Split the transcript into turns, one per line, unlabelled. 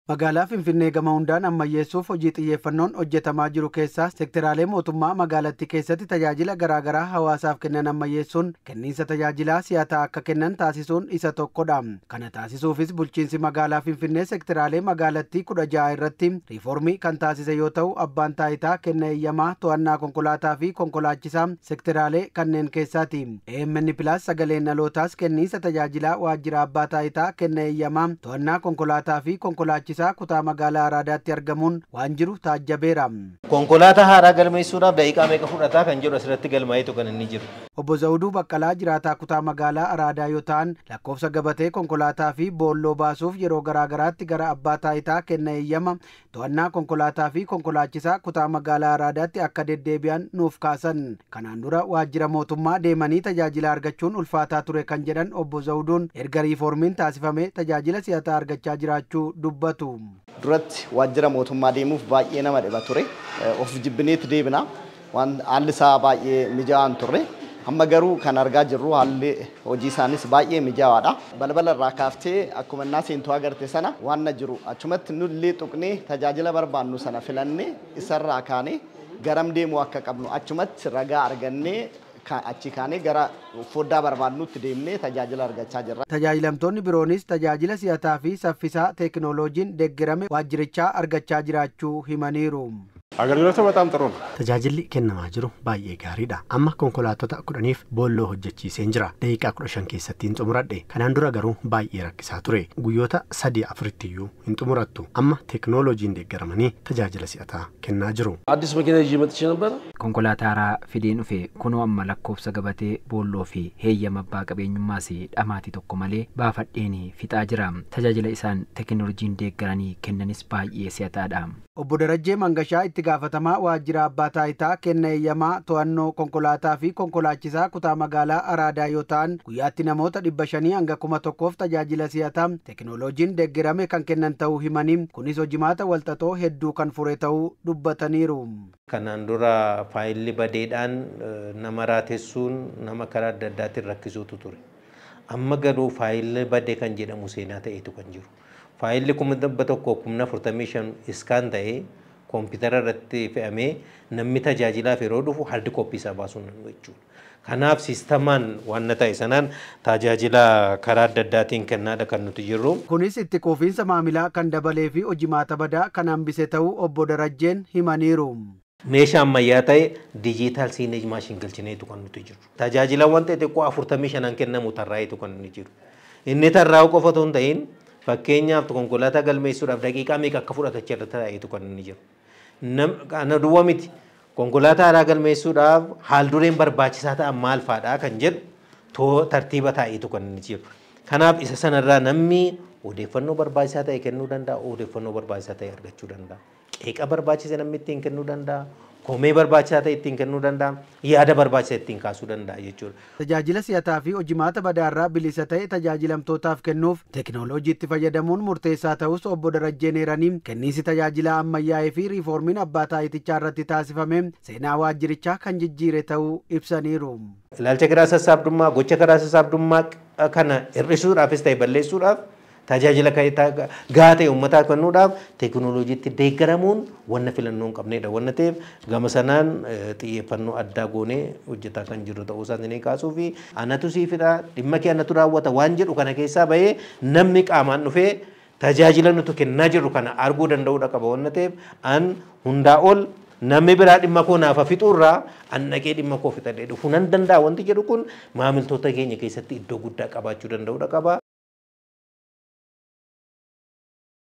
Magaalaa Finfinnee gama hundaan ammayyeessuuf hojii xiyyeeffannoon hojjetamaa jiru keessaa sekteraalee mootummaa magaalattii keessatti tajaajila garaagaraa hawaasaaf kennan ammayyeessuun kenniinsa tajaajilaa si'ataa akka kennan taasisuun isa tokkodha. Kana taasisuufis bulchiinsi magaalaa Finfinnee sekteraalee magaalattii 16 irratti riiformii kan taasise yoo ta'u, abbaan taayitaa kenna eeyyamaa to'annaa konkolaataa fi konkolaachisaa sekteraalee kanneen keessaati. AMN Plus sagaleen dhalootaas kenniinsa tajaajilaa waajjira abbaa taayitaa kenna eeyyamaa to'annaa konkolaataa fi konkolaachisaa kutaa magaalaa Araadaatti argamuun waan jiru taajjabeera.
Konkolaataa haaraa galmeessuudhaaf daqiiqaa meeqa fudhataa kan jedhu asirratti galmaa'eetu kan inni jiru.
Obbo Zawuduu Baqqalaa jiraataa kutaa magaalaa Araadaa yoo ta'an, lakkoofsa gabatee konkolaataa fi boolloo baasuuf yeroo garaagaraatti gara abbaa taayitaa kenna eeyyama to'annaa konkolaataa fi konkolaachisaa kutaa magaalaa Araadaatti akka deddeebi'an nuuf kaasan. Kanaan dura waajjira mootummaa deemanii tajaajila argachuun ulfaataa ture kan jedhan Obbo Zawuduun erga riiformiin taasifame tajaajila si'ataa argachaa jiraachuu dubbatu.
Duratti waajjira mootummaa deemuuf baay'ee nama dhiba ture. Of jibbineetti deebina. Waan haalli isaa baay'ee mijaa'aan turre. Amma garuu kan argaa jirru haalli hojii isaanis baay'ee mijaawaadha. Balbala irraa kaaftee akkuma innaa seentuu agarte sana waan na jiru achumatti nullee tuqnee tajaajila barbaannu sana filannee isarraa kaanee garam deemuu akka qabnu achumatti ragaa argannee achi kaanee gara foddaa barbaadnutti deemnee tajaajila argachaa jirra.
Tajaajilamtoonni biroonis tajaajila si'ataa fi saffisaa teekinooloojiin deeggarame waajjirichaa argachaa jiraachuu himaniiru.
አገልግሎቱ በጣም ጥሩ ነው።
Tajaajilli kennamaa jiru baay'ee gaariidha. Amma konkolaattota 10f boolloo hojjechiiseen jira. Daqiiqaa 15 keessatti hin xumuradhe. Kanaan dura garuu baay'ee rakkisaa ture. Guyyoota 3-4 iyyuu hin xumurattu. Amma teekinooloojiin deeggaramanii tajaajila si'ataa kennaa jiru.
አዲስ መኪና ይዤ መጥቼ ነበር።
Konkolaataa haaraa fideen dhufe kunoo amma lakkoofsa gabatee boolloo fi heeyyama abbaa qabeenyummaas dhamaatii tokko malee baafadheen fixaa jira. Tajaajila isaan teekinooloojiin deeggaranii kennanis baay'ee si'ataadha.
Obbo Darajjee Mangashaa itti gaafatamaa waajjira abbaa taayitaa kenna eeyyamaa to'annoo konkolaataa fi konkolaachisaa kutaa magaalaa Araadaa yoo ta'an, guyyaatti namoota 500 hanga 1000 tajaajila si'ataa teekinooloojiin deeggarame kan kennan ta'uu himanii, kunis hojimaata walxaxoo hedduu kan fure ta'uu dubbataniiru.
Kanaan dura faayilli badeedhaan nama raatessuun nama karaa adda addaatiin rakkisuutu ture. Amma garuu faayilli badee kan jedhamu seenaa ta'etu kan jiru. Faayilli 145,000 iskaan ta'ee koompitara irratti fe'amee namni tajaajilaaf yeroo dhufu hard copy isaa baasuun danda'u jechuudha. Kanaaf siistamaan waan ta'e sanaan tajaajila karaa adda addaatiin kennaadha kan nuti jirru.
Kunis itti quufinsa maamilaa kan dabalee fi hojimaata badaa kan hambise ta'uu Obbo Darajjeen himaniiru.
Meeshaa ammayyaa ta'e digital signage machine galchineetu kan nuti jirru. Tajaajilawwan xixiqqoo 45 kennamu tarraa'eetu kan inni jiru. Inni tarraa'u qofa otoo hin ta'in fakkeenyaaf konkolaataa galmeessuudhaaf daqiiqaa meeqa akka fudhatacha irra taa'eetu kan inni jiru. Kana duwwaa miti. Konkolaataa haaraa galmeessuudhaaf haal dureen barbaachisaa ta'an maal fa'aadha kan jedhu tartiiba taa'eetu kan inni jiru. Kanaaf isa sanarraa namni odeeffannoo barbaachisaa ta'e kennuu danda'a, odeeffannoo barbaachisaa ta'e argachuu danda'a. Qeeqa barbaachise namni ittiin kennuu danda'a, komee barbaachisaa ta'e ittiin kennuu danda'a, yaada barbaachisaa ittiin kaasuu danda'a jechuudha.
Tajaajila si'ataa fi hojimaata badaarraa bilisa ta'e tajaajilamtootaaf kennuuf teekinooloojiitti fayyadamuun murteessaa ta'us Obbo Darajjeen eeranii, kenniinsi tajaajila ammayyaa'ee fi riiformiin abbaa taayitichaa irratti taasifame seenaa waajjirichaa kan jijjiire ta'uu ibsaniiru.
Ilaalcha kiraa sassaabdummaa, gocha kiraa sassaabdummaa kana hir'isuudhaafis ta'e balleessuudhaaf tajaajila gahaa ta'e uummataa kennuudhaaf teekinooloojiitti deeggaramuun wanna filannoo hin qabnedha. Wanna ta'eef gama sanaan xiyyeeffannoo addaa goonee hojjetaa kan jiru ta'uu isaa ni kaasuu fi anatu sii fida dhimma kee anatu raawwata waan jedhu kana keessaa bahee namni qaamaan dhufee tajaajila nuti kennaa jirru kana arguu danda'uudha qaba. Wanna ta'eef an hundaa ol namni biraa dhimma koo naaf fixuurraa an dhaqee dhimma koo fixadhee dhufuu nan danda'a wanti jedhu kun maamiltoota keenya keessatti iddoo guddaa qabaachuu danda'uudha qaba.